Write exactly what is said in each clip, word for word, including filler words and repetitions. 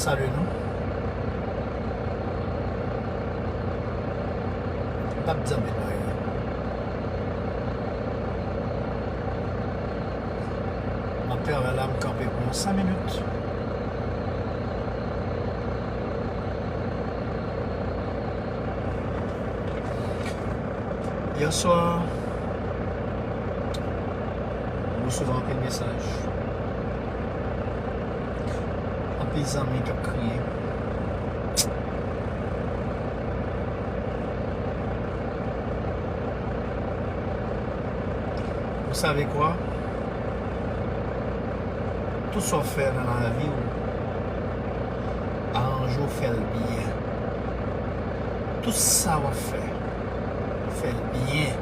Salye nou. M p ap di anpil bagay. M ap travay la, m kanpe pou yon senk minit. Yè swa, m resevwa anpil mesaj. Anpil zanmi k ap kriye. Vous savez quoi? Tout sa w fè nan lavi w, aranje w fè l byen. Tout sa w ap fè, fè l byen.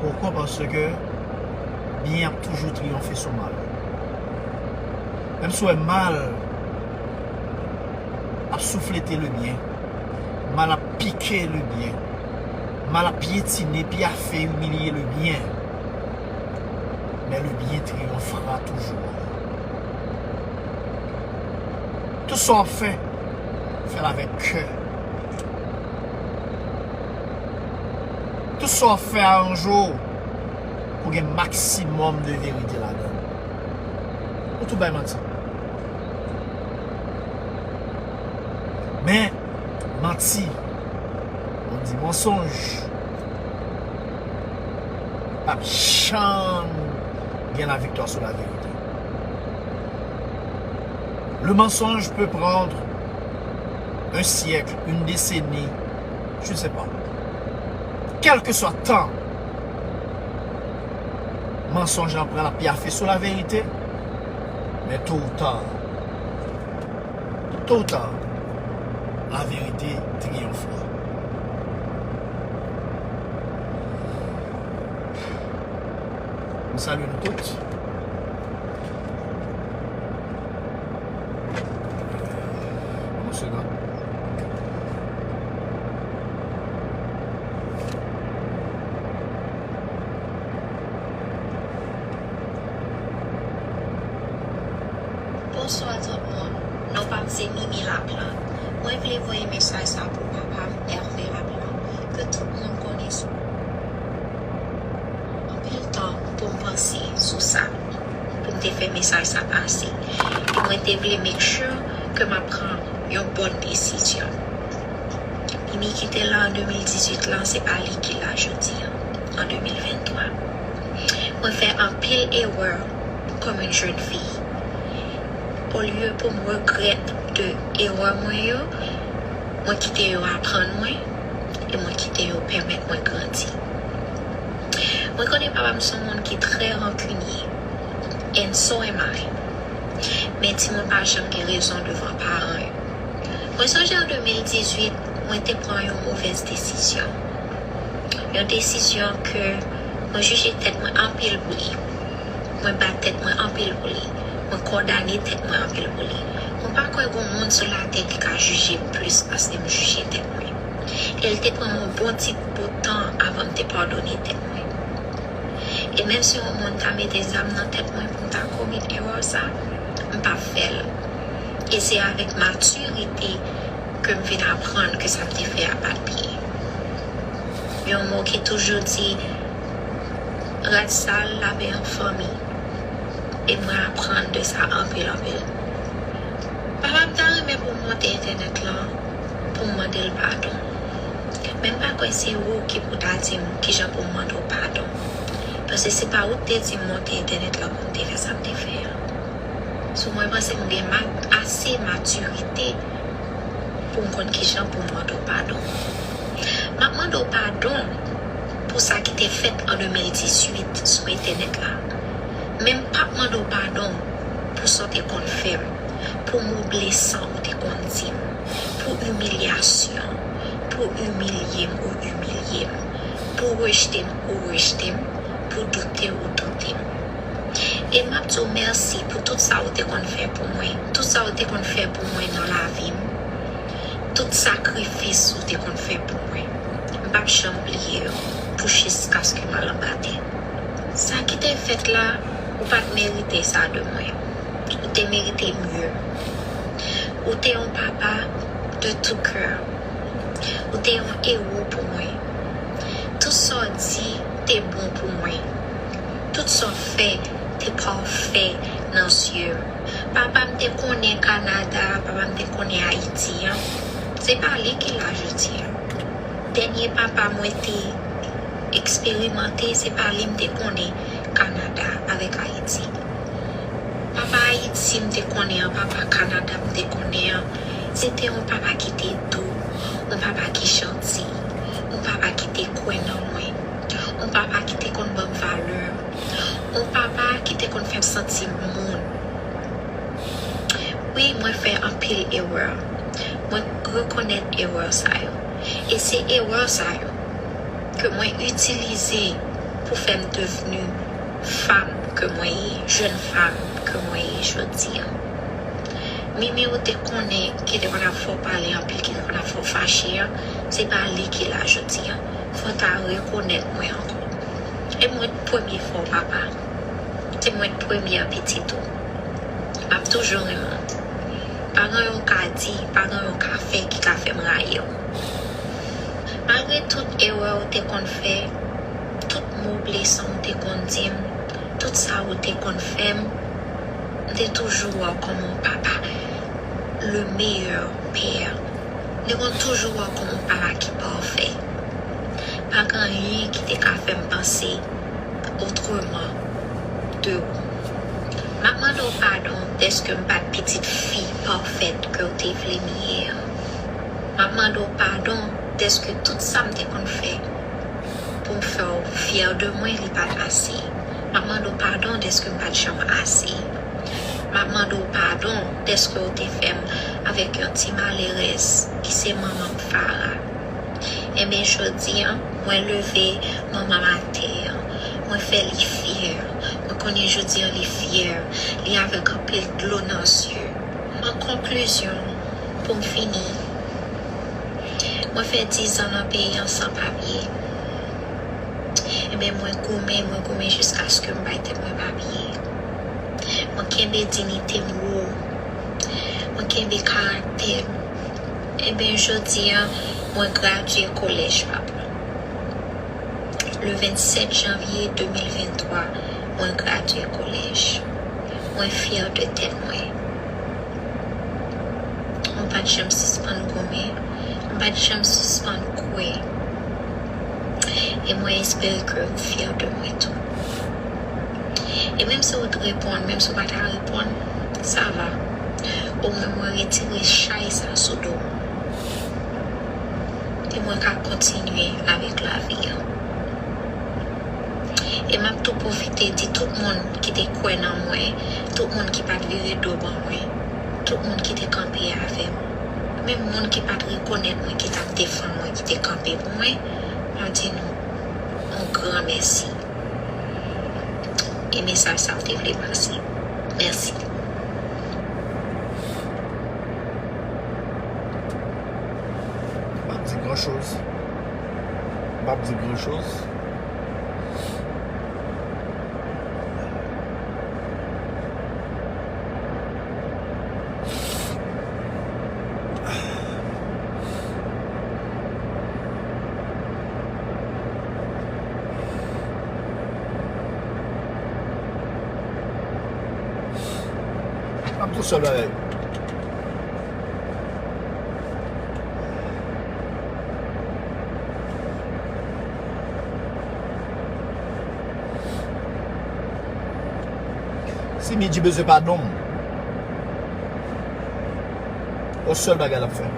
Poukwa? Paske byen ap toujou triyonfe sou mal. Menm si w wè mal ap souflete le byen, mal ap pike le byen, mal ap pyetine, pyafe, imilye le byen, men le byen triyonfera toujou. Tout sa w ap fè, fè l avèk kè. Tout sa w ap fè, aranje w pou gen maksimòm de verite ladan l. Ou tou bay manti. Men, manti, on dit mensonge, p ap janm gen laviktwa sou laverite. Le mensonge peut prendre un siècle, une décennie, je sais pas. Quel que soit tan, mansonj lan pral ap pyafe sou laverite, men to ou ta, to ou ta, laverite triyonfera. M salye nou tout. Yon segonn. Bonswa tout moun. Non pa m se Mimi Laplan. Mwen vle voye mesaj sa pou papa m, Hervé Laplan, ke tout moun konnen sou. Anpil tan pou m panse sou sa, pou m te fè mesaj sa pase. E mwen te vle make sure ke m ap pran yon bòn desizyon. Mimi kite la an de mil dizuit lan, se pa li ki la jodi an, an de mil venntwa. Mwen fè anpil erè kòm yon jèn fi. Olye pou m regrèt de erè mwen yo, mwen kite yo aprann mwen e mwen kite yo pèmèt mwen grandi. Mwen konnen papa m se yon moun ki trè rankinye, and so am I. Men timoun pa janm gen rezon devan paran yo. Mwen sonje an de mil dizuit, mwen te pran yon movèz desizyon. Yon desizyon ke mwen jije tèt mwen anpil pou li. Mwen bat tèt mwen anpil pou li. Mwen kondane tèt mwen anpil pou li. Mwen pa kwè gon moun sou latè ki ka jije m plis paske m jije tèt mwen. E l te pran m yon bon ti bout tan avan m te padone tèt mwen. E menm si yon moun ta mete zam nan tèt mwen pou m ta komèt erè sa, m p ap fè l. E se avèk matirite ke m vin aprann ke sa m te fè a pa t byen. Yon mo ki toujou di, rad sal lave an fanmi. E mwen aprann de sa anpil, anpil. Papa m ta renmen pou m monte entènèt lan pou m mande l padon. Men m pa kwè se ou ki pou ta di m kijan pou m mande w padon. Paske se pa ou ki te di m monte entènèt lan pou m te fè sa m te fè a. So, mwen panse m gen ma-, ase matirite pou m konn kijan pou m mande w padon. M ap mande w padon pou sa ki te fèt an de mil dizuit sou entènèt la. Men m p ap mande w padon pou sa w te konn fè m, pou mo blesan ou te konn di m, pou imilyasyon, pou imilye m ou imilye m, pou rejte m ou rejte m, pou doute ou doute m. E m ap di w mèsi pou tout sa ou te konn fè pou mwen, tout sa ou te konn fè pou mwen nan lavi m, tout sakrifis ou te konn fè pou mwen. M p ap janm bliye w pou jiskaske m al anba tè. Sa ki te fèt la, ou pa t merite sa de mwen. Ou te merite mye. Ou te yon papa de tout cœur. Ou te yon ewo pou mwen. Tout sa w di te bon pou mwen. Tout sa w fè te pafè nan zye m. Papa m te konnen Kanada, papa m te konnen Ayiti an. Se pa li ki la jodi an. Dènye papa mwen te eksperimante, se pa li m te konnen Kanada avèk Ayiti. Papa Ayiti m te konnen an, papa Kanada m te konnen an, se te yon papa ki te dou, yon papa ki janti, yon papa ki te kwè nan mwen, yon papa ki te konn ban m valè, yon papa ki te konn fè m santi m moun. Wi, mwen fè anpil erè. Mwen rekonèt erè sa yo. E se erè sa yo ke mwen itilize pou fè m devni fanm ke mwen ye, jèn fanm ke mwen ye jodi an. Mimi, ou te konnen ki te konn ap fè w pale anpil, ki te konn ap fè w fache an, se pa li ki la jodi an. Fò w ta rekonèt mwen ankò. E mwen t premye fè w papa. Se mwen t premyè pitit ou. M ap toujou renmen w. Pa gen anyen w ka di, pa gen anyen w ka fè ki ka fè m rayi w. Malgre tout erè ou te konn fè, tout mo blesan ou te konn di m, tout sa ou te konn fè m, m te toujou wè w kòm yon papa, le meilleur père. M te konn toujou wè w kòm yon papa ki pafè. Pa gen anyen ki te ka fè m panse otreman de ou. M ap mande w padon dèske m pa t pitit fi pafèt ke w te vle m ye an. M ap mande w padon dèske tout sa m te konn fè pou m fè w fyè de mwen, li pa t ase. M ap mande w padon dèske m pa t janm ase. M ap mande w padon dèske w te fè m avèk yon ti malerèz ki se manman m, Farah. Enben, jodi an, mwen leve manman m atè an. Mwen fè li fyè. Mwen konnen jodi an li fyè. Li avèk anpil dlo nan zye. An konklizyon, pou m fini, mwen fè dizan nan peyi an san papye. Enben, mwen goumen, mwen goumen jiskaske m bay tèt mwen papye. Mwen kenbe diyite m wo. Mwen kenbe karaktè m. Enben, jodi an, mwen gradye kolèj, papa. Le vennsèt janvye de mil venntwa, mwen gradye kolèj. Mwen fyè de tèt mwen. Mwen pa t janm sispann goumen. Mwen pa t janm sispann kwè. E mwen espere ke ou fyè de mwen tou. E menm si ou t reponn, menm si ou pa ta reponn, sa va. Omwen mwen retire chay sa sou do m. E mwen ka kontinye avèk lavi an. E m ap tou pwofite di tout moun ki te kwè nan mwen, tout moun ki pa t vire do ban mwen, tout moun ki te kanpe avè m, menm moun ki pa t rekonèt mwen, ki t ap defann mwen, ki te kanpe pou mwen, m ap di nou yon gran mèsi. E mesaj sa m te vle pase. Mèsi. M p ap di gran choz. M p ap di gran choz. M ap di w sèl bagay. Si Midji bezwen padon m, yon sèl bagay l ap fè.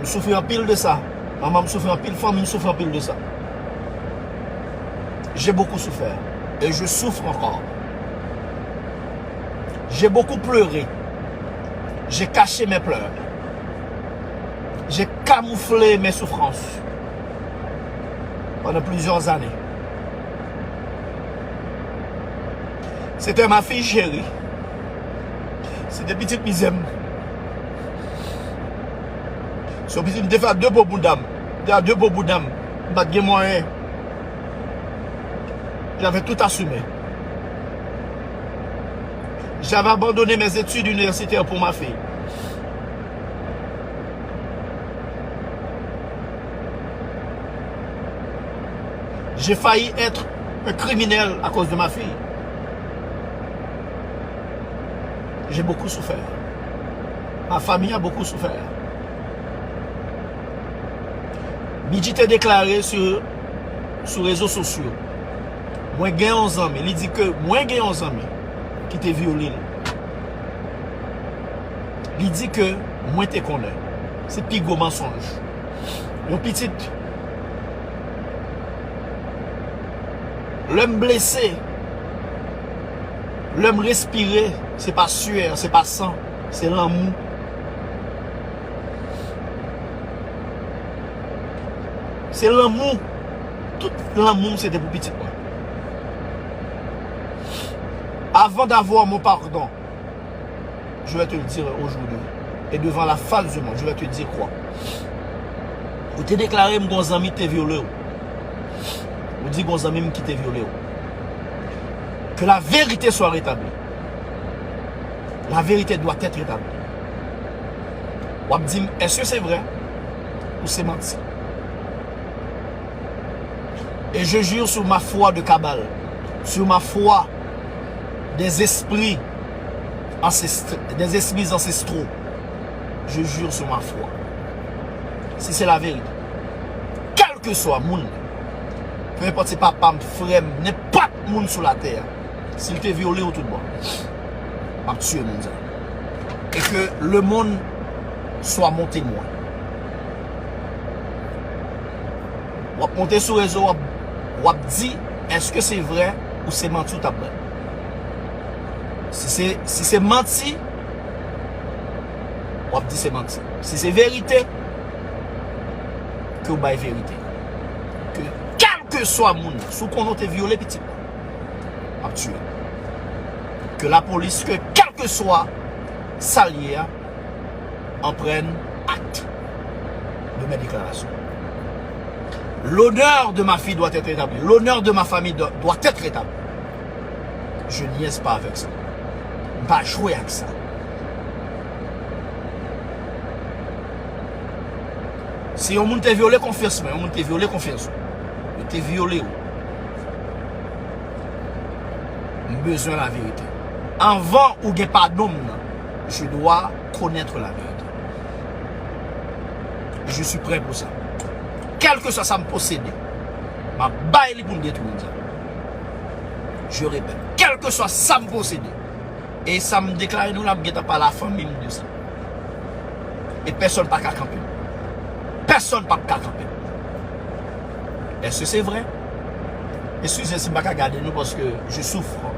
M soufri anpil de sa. Manman m soufri anpil, fanmi m soufri anpil de sa. J'ai beaucoup souffert et je souffre encore. J'ai beaucoup pleuré. J'ai caché mes pleurs. J'ai camouflé mes souffrances pendant plusieurs années. C'était ma fille chérie. Se te pitit mizè m. Se yon pitit m te fè a de po bouda m. M te a de po bouda m. M pa t gen mwayen. J'avais tout assumé. J'avais abandonné mes études universitaires pour ma fille. J'ai failli être un criminel à cause de ma fille. J'ai beaucoup souffert. Ma famille a beaucoup souffert. Bidji te deklare sou, sou rezo sosyo, mwen gen yon zanmi, li di ke mwen gen yon zanmi ki te vyole l. Li di ke mwen te konnen. Se pi gwo mansonj. Yon pitit, lè m blese, lè m respire, se pa syè, se pa san, se lanmou. Se lanmou. Tout lanmou m se te pou pitit mwen. Avant d'avoir mon pardon, je vais te le dire aujourd'hui. Et devant la face du monde, je vais te dire quoi? Ou te deklare m gon zanmi te vyole w. Ou di gon zanmi m ki te vyole w. Que la vérité soit rétablie. La vérité doit être rétablie. W ap di m, èske se vrè ou se manti? Et je jure sur ma foi de cabale, sur ma foi des esprits ancest-, des esprits ancestraux. Je jure sur ma foi. Si c'est la vérité. Kèlkeswa moun, peu importe se papa m, frè m, nenpòt moun sou latè a, si l te vyole w tout bon, m ap tiye moun sa. Et que le monde soit mon témoin. W ap monte sou rezo, w ap, w ap di, èske se vrè ou se manti w t ap bay? Si se, si se manti, w ap di se manti. Si se verite, ke w bay verite. Ke kèlkeswa moun nan, si w konnen w te vyole pitit mwen, m ap tiye. Ke lapolis, ke kèlkeswa sa l ye a, en prenne acte de mes déclarations. L'honneur de ma fille doit être rétabli. L'honneur de ma famille doit, doit être rétabli. Je niaise pas avec ça. M pa jwe ak sa. Si yon moun te vyole konfyans mwen, yon moun te vyole konfyans ou, yo te vyole w, m bezwen laverite. Anvan ou gen padon m nan, je dois connaître la vérité. Je suis prêt pour ça. Kèlkeswa sa m posede, m ap bay li pou m detwi moun sa. Je répète, kèlkeswa sa m posede, e sa m deklare nou la, m gentan pale a fanmi m de sa. E pèsonn pa ka kanpe m. Pèsonn p ap ka kanpe m. Èske se vrè? Eskize si m pa ka gade nou paske je souffre.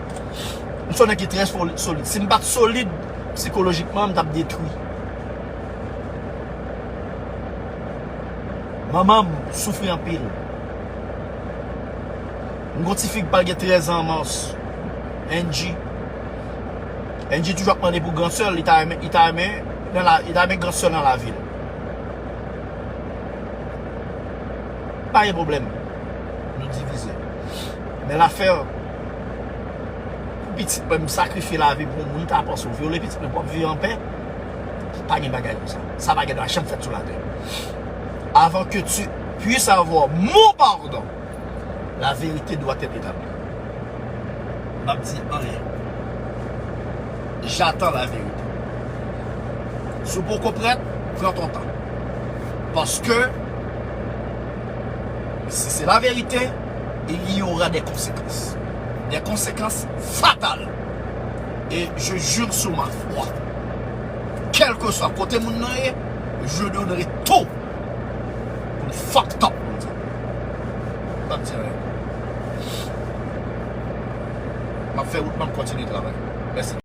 M se yon nèg ki trè soli-, solid. Si m pa t solid sikolojikman, m t ap detwi. Manman m soufri anpil. M gon tifi k pral gen trèz an an mas. Angie. Angie toujou ap mande pou gran sè l, li ta renmen, li ta renmen nan la, li ta renmen gran sè l nan lavi l. Pa gen pwoblèm. Nou divize. Men lafè, pou pitit mwen, m sakrifye lavi pou moun, ta panse w vyole pitit mwen pou w ap viv anpè. Pa gen bagay konsa. Sa pa gen dwa janm fèt sou latè. Avant que tu puisses avoir mon pardon, la vérité doit être établie. M ap di anyen. J'attends la vérité. Si w poko prèt, pran ton tan. Paske, si se la verite, il y aura des conséquences. Des conséquences fatales. Et je jure sur ma foi, kèlkeswa kote moun nan ye, je donnerai tout pou l fucked up, moun sa. M p ap di anyen. M ap fè wout mwen, m ap kontinye travay. Mèsi.